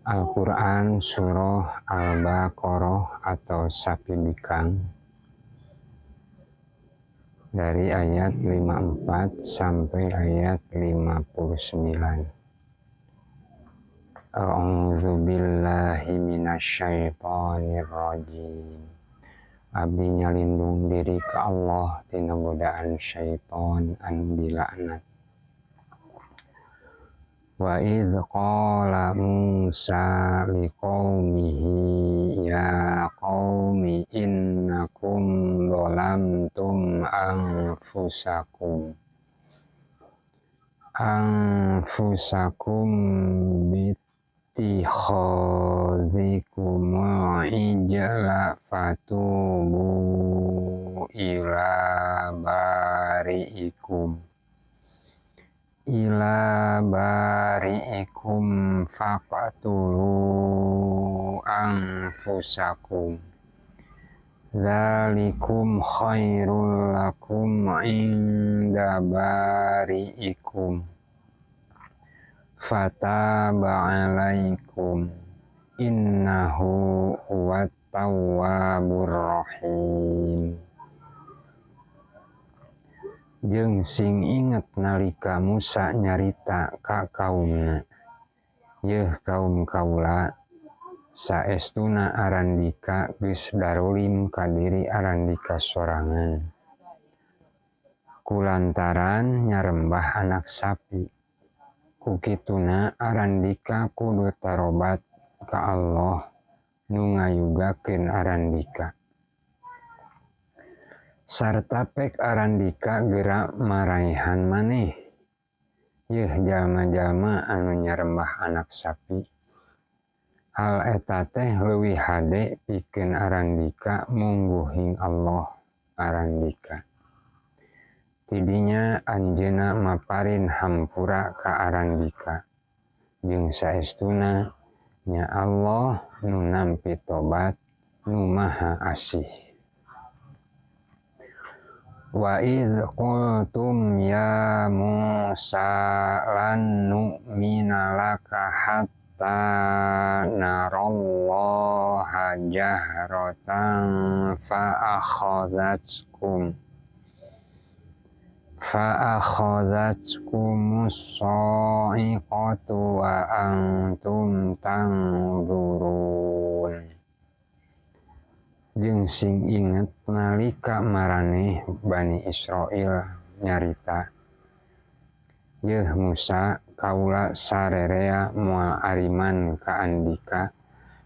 Al-Quran Surah Al-Baqarah atau Sapi Bikang dari ayat 54 sampai ayat 59. A'udzu billahi minasyaitonir rajim. Abdi nyalindung diri ka Allah tina godaan syaiton anu dilaknat. Wa idz qala Musa liqaumihi ya qaumi innakum zalamtum anfusakum anfusakum bittikhadhikumul ijla fatubu ila bari'ikum ila bari'ikum faqtulu anfusakum dzalikum khairul lakum inda bari'ikum fataba alaikum innahu huwat tawwabur rahim. Jeung sing inget nalika Musa nyarita ka kaumna, yeuh kaum kaula, saestuna arandika geus darolim ka diri arandika sorangan kulantaran nyarembah anak sapi. Ku kituna arandika kudu tarobat ka Allah nu ngayugakeun arandika. Sarta pek arandika geura maraehan maneh, yeuh jalma-jalma anu nyarembah anak sapi. Hal eta teh leuwih hade pikeun arandika mungguhing Allah arandika. Tidinya anjeunna maparin hampura ka arandika, jeung saestuna nya Allah nu nampi tobat nu maha asih. Wa idz qultum ya Musa lan nu'mina laka hatta narallaha jahratan fa akhadhatkumus sa'iqatu wa antum tanzurun. Jeung sing inget nalika maraneh Bani Israil nyarita, yeuh Musa kaula sarerea moal ariman ka andika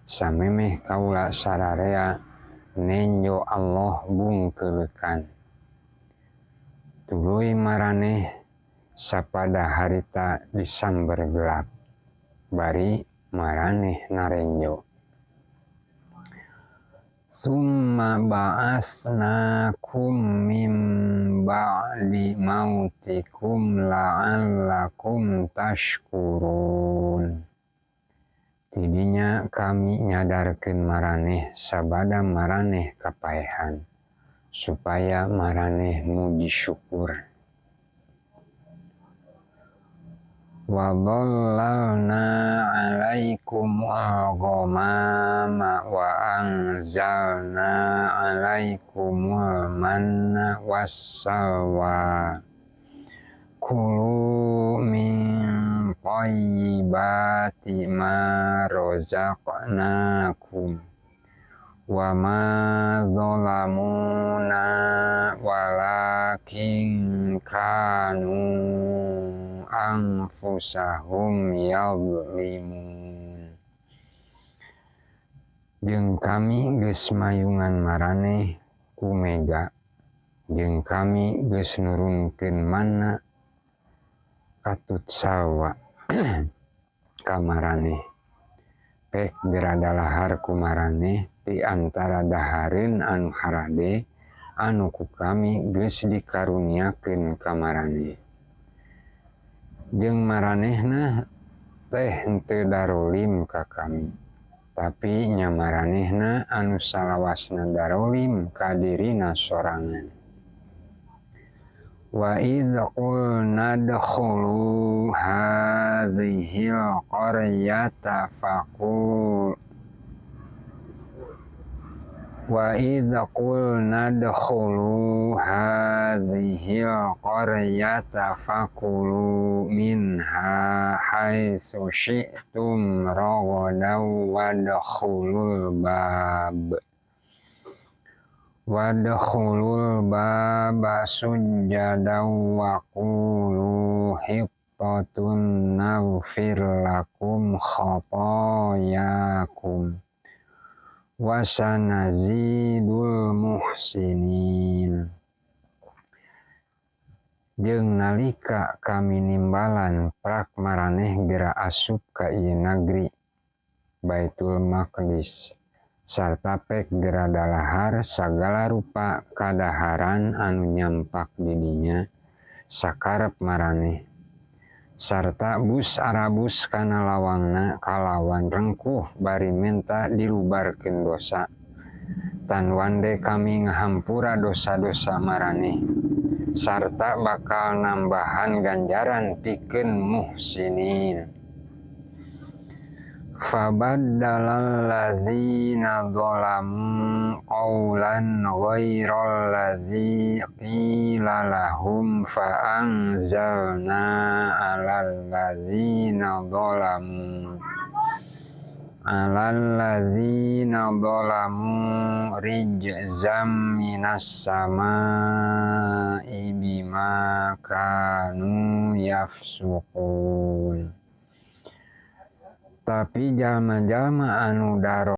samemeh kaula sararea nenjo Allah bungkeuleukan. Tuluy maraneh sapada harita disamber gelap, bari maraneh narenjo. Summa ba'asnakum mim ba'di mautikum la'allakum tashkurun. Tidinya kami nyadarkeun maraneh sabada maraneh kapaehan, supaya maraneh muji syukur. Wa dhallalna 'alaikum al-ghamama wa anzalna 'alaikumul manna wassalwa. Kulu min thayyibati ma razaqnakum wa ma zalamuna walakin kanu anfusahum yadhlimun. Jeung kami geus mayungan maraneh ku mega, jeung kami geus nurunkeun manna katut salwa ka maraneh. Pek geura dalahar ku maraneh ti antara dahareun anu harade anu ku kami geus dikaruniakeun ka maraneh. Jeung maranehna teh henteu darolim ka kami, tapi nya maranehna anu salawasna darolim ka dirina sorangan. Wa idz qulna dkhulu hadzihil Hadhihil qaryata faqul wa idh qulna adkhulu hadhihil qaryata fakulu minha haitsu syi'tum ragadan wadkhulul baba sujjadan wa qulu hittatun naghfir lakum khatayakum wa sanazidul muhsinin. Jeung nalika kami nimbalan prak maraneh gera asup ka ieu nagri Baitul Maqdis sarta pek gera dalahar sagala rupa kadaharan anu nyampak di dinya sakarep maraneh sarta bus arabus kana lawangna kalawan rengkuh bari menta dilubarkeun dosa tan wande kami ngahampura dosa-dosa maraneh sarta bakal nambahan ganjaran pikeun muhsinin. Fabaddalal ladzina zalamu qawlan ghairal ladzi qila lahum fa anzalna 'alal ladzina zalamu rijzam minas samaa'i bima kanu yafsuqun. Tapi jalma-jalma anu daro